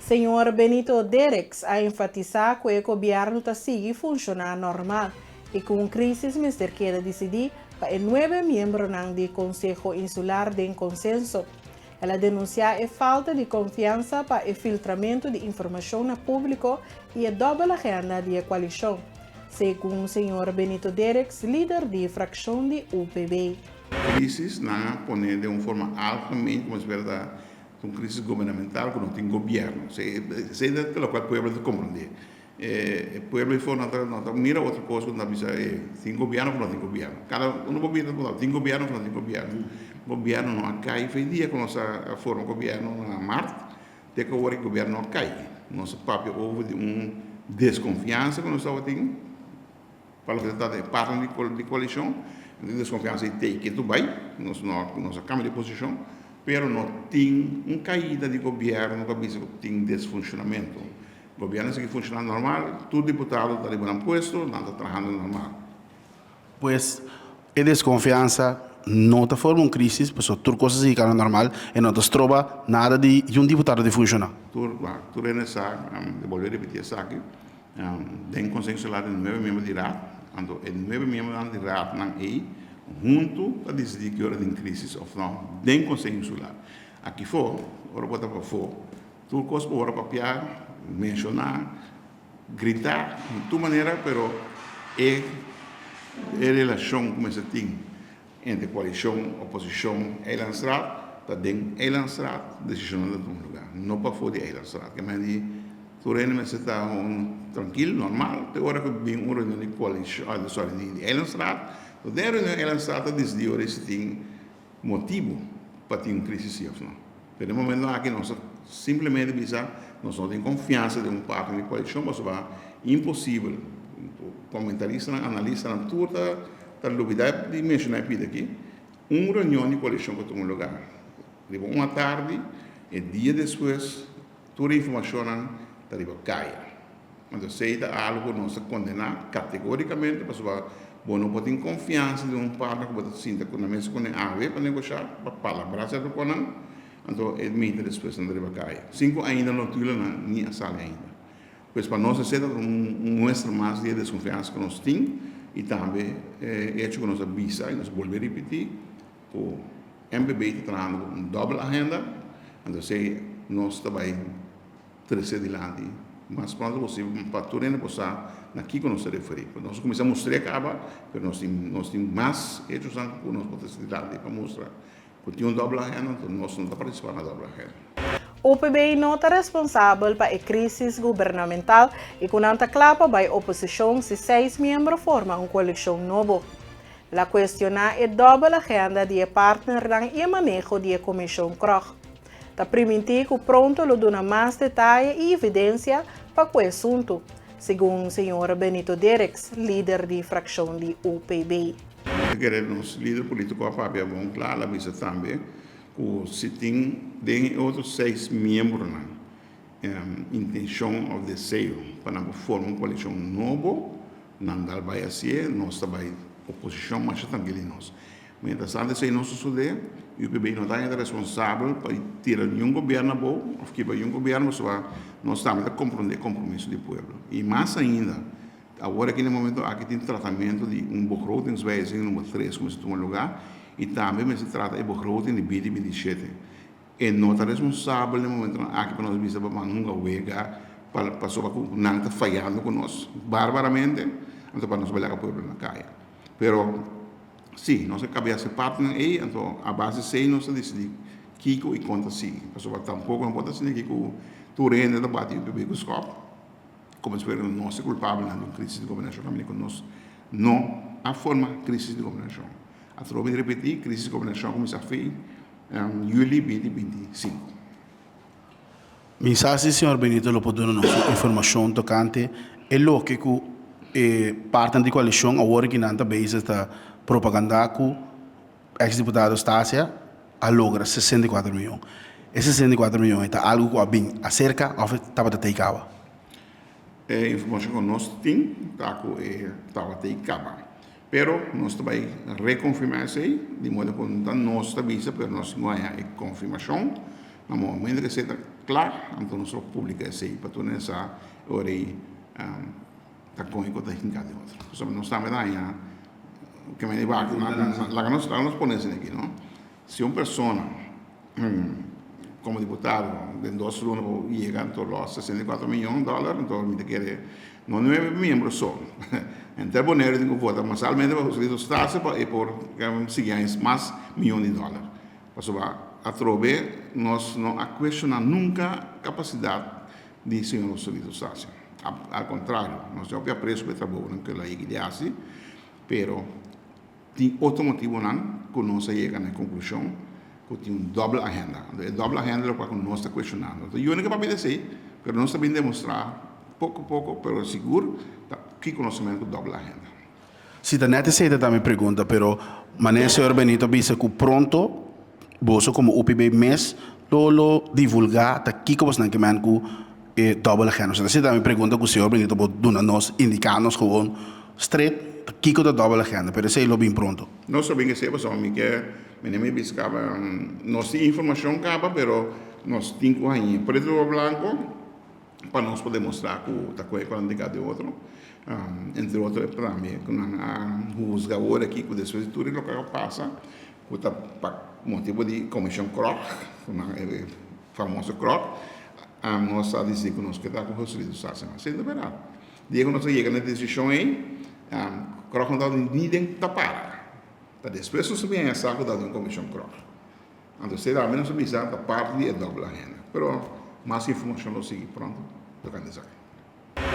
Señor Benito Derks a enfatisá ku e gobièrnu ta sigui funshoná normal i ku un krísis mester keda disidí pa e nuebe miembronan di Konseho Insular den konsenso. El a denunsiá e falta di konfiansa pa e filtramentu di informashon na públiko i e dòbel agenda di e koalishon, segun señor Benito Derks, lider di frakshon di UPB. Krísis nan a pone den un forma algemeen komo si fuera ta un krísis gubernamental ku no tin gobièrnu. Esei ta lokual pueblo ta komprondé. E pueblo afó no ta no ta mira otro kos ku no ta bisa e tin gobièrnu òf no tin gobièrnu. Kada uno por bira ta tin gobièrnu òf no tin gobièrnu. Gobièrnu no a kai fe dia ku nos a forma gobièrnu na mart te ku awor e gobièrnu no a kai. Nos a papia over di un deskonfiansa ku nos tabatin pa loke ta trata e partner di koalishon. E deskonfiansa ei tei ketu bai, nos no nos a kambia di posishon, pero no tin un kaida di gobièrnu ku a bisa ku tin desfunshonamentu. Gobierno sigui funciona normal, tur diputado ta riba nan puesto, nan ta trahando normal. Pues, e desconfiansa no ta forma un crisis, pasobra tur cos ta sigui cana normal e no ta stroba nada di un diputado di funciona. Tur, tur hende sa, mi bolbe ripiti esaki, den Conseho Insular tin nuebe miembro di Raad, anto e nuebe miembronan di Raadnan ei huntu ta dicidi ki ora tin crisis of no den Conseho Insular. Aki for, ora bo ta pafó, Tur kos por wòrdu papiá, menshoná, gritá di tur manera, pero e e relashon ku mester tin entre koalishon, oposishon, Eilandsraad ta den Eilandsraad desishonnan ta tuma lugá, no pafó di Eilandsraad. Ke men di tur hende mester ta un trankil, normal, te ora ku bin un reunion di koalishon, sorry, di Eilandsraad, den e reunion di Eilandsraad ta disidí ora si tin motibu pa tin un crisis si of no. Pero den momento aki nos ta simplemente bisa nos no tin confiansa den un partner di coalicion pasobra imposibel, comentaristanan, analistanan tur ta ta lubida di menciona e pida aki, un reunion di coalicion cu a tuma lugar riba un atardi e dia despues tur e informacionnan ta riba caya. Anto esei ta algu ku nos ta kondená kategórikamente pasobra bo no por tin konfiansa den un partner ku bo ta sinta ku nan mesa ku nan awe pa negoshá, pa palabrá sierto kosnan, anto e mita despues nan ta riba kaya sin ku ainda notulonan ni a sali ainda. Pues pa nos esei ta un muestra mas di e deskonfiansa ku nos tin i tambe e echo ku nos a bisa i nos a bolbe ripití ku MPB ta trahando ku un dòbel agenda, anto esei nos ta bai Trece dilanti mas pronto posibel pa tur hende por sa na kico nos ta referi. Nos a cuminsa mustra e caba, pero nos tin nos tin mas hechosnan cu nos por trece dilanti pa mustra cu tin un doble agenda, enton nos no ta participa na doble agenda. UPB no ta responsabel pa e crisis gubernamental y cu nan ta cla pa bay oposicion si seis miembro forma un coalicion nobo. La cuestiona e dobbel agenda di e partnernan y e maneho di e comision Krog. Ta primintí ku pronto lo duna mas detaye i evidensia pa ku e asuntu, segun señor Benito Derks, lider di frakshon di UPB. Mi ta kere nos lider polítiko a papia bon kla, el a bisa tambe ku si tin den e otro seis miembronan intenshon òf deseo pa nan por forma un koalishon nobo, nan dal bai hasié, nos ta bai oposishon masha trankil di nos. Mientras tanto esei no sosodé, UPB no ta hende responsabel pa tira niun gobierno abou of kiba niun gobierno pasobra nos tambe ta comprende e compromiso di pueblo. Y mas ainda, awor aki na e momento aki tin tratamento di un begrotingswijziging number tres cu mester tuma lugar y tambe mester trata e begroting di binti 27. E no ta responsabel na e momentonan aki pa nos bisa pa ban hunga wega pasobra cu nan ta fayando cu nos barbaramente, anto pa nos bai laga pueblo na caya. Pero sí, nos a kabia haci partinan ei, anto a base esei nos a disidí kiko i kon ta sigui. Pasobra tampoko no por ta asina aki ku tur hende ta bati UPB ku skòp, komo si fuera nos e kulpabelnan di un krisis di gobernashon, kaminda ku nos no a forma krisis di gobernashon. Atrobe mi ripití, krisis di gobernashon a kuminsá fin yuli 2025. Mi sa si señor Benito lo por duna nos un informacion tocante e loke cu e partner di coalicion awor ki nan ta bezig ta propaganda cu ex diputado Stasia a logra 64 miyon. E 64 miyon e ta algo cu a bin acerca of e tabata tey caba? E informacion cu nos tin ta cu e tabata tey caba. Pero nos ta bai reconfirma esey, di modo cu no ta nos ta bisa pero nos tin cu haya e confirmacion. Na momento cu esey ta. kla, anto nos lo publiká esei pa tur hende sa e ora ei ta kon i ku ta hinká den otro. Pasobra nos tambe ta haña ke mende wak, laga nos laga nos pone esei aki no. Si un persona komo diputado den dos luna por yega anto los 64 miyon dòler, anto mi ta kere no nuebe miembro so, henter Boneiru tin ku vota masalmente pa Joselito Statia pa e por sigui haña mas miyon di dòler. Pasobra atrobe nos no a cuestiona nunca capacidad di señor Joselito Statia. Al contrario, nos tin hopi aprecio pa e trabounan cu el a yega di haci, pero tin otro motibonan cu nos a yega na e conclusion cu tin un doble agenda. Anto e doble agenda locual cu nos ta cuestionando. Anto yo no ke papia di esey, pero nos ta bin demostra poco poco, pero sigur ta kico nos ta mira cu doble agenda. Si ta net esey ta ta mi pregunta, pero manera señor Benito a bisa cu pronto boso como UPB mes lo lo divulga ta kico bosnan ke men cu e double agenda. Osea esey ta mi pregunta cu señor Benito por duna nos, indica nos gewoon straight ta kico ta double agenda, pero esey lo bin pronto. Nos lo bin esey pasobra mi ke mene mi bisa caba nos tin informacion caba pero nos tin cu haña preto riba blanco. Pa nos por demostrá ku ta kohe ku nan di kada otro. Entre otro e tambe ku nan a husga awor aki ku despues di tur e loke a pasa ku ta pa motibu di Komishon Krok, ku nan e famoso Krok, nos a disidí ku nos ke ta ku Joselito Sasseman. Siendo bèrdat, dia ku nos a yega na e desishon ei, Krok no tabata ni den tapara. Ta despues nos a bin haña sa ku tabata un Komishon Krok. Anto esei tambe nos a bisa ta parti di e doble agenda. Pero mas informashon lo sigui pronto tokante esaki.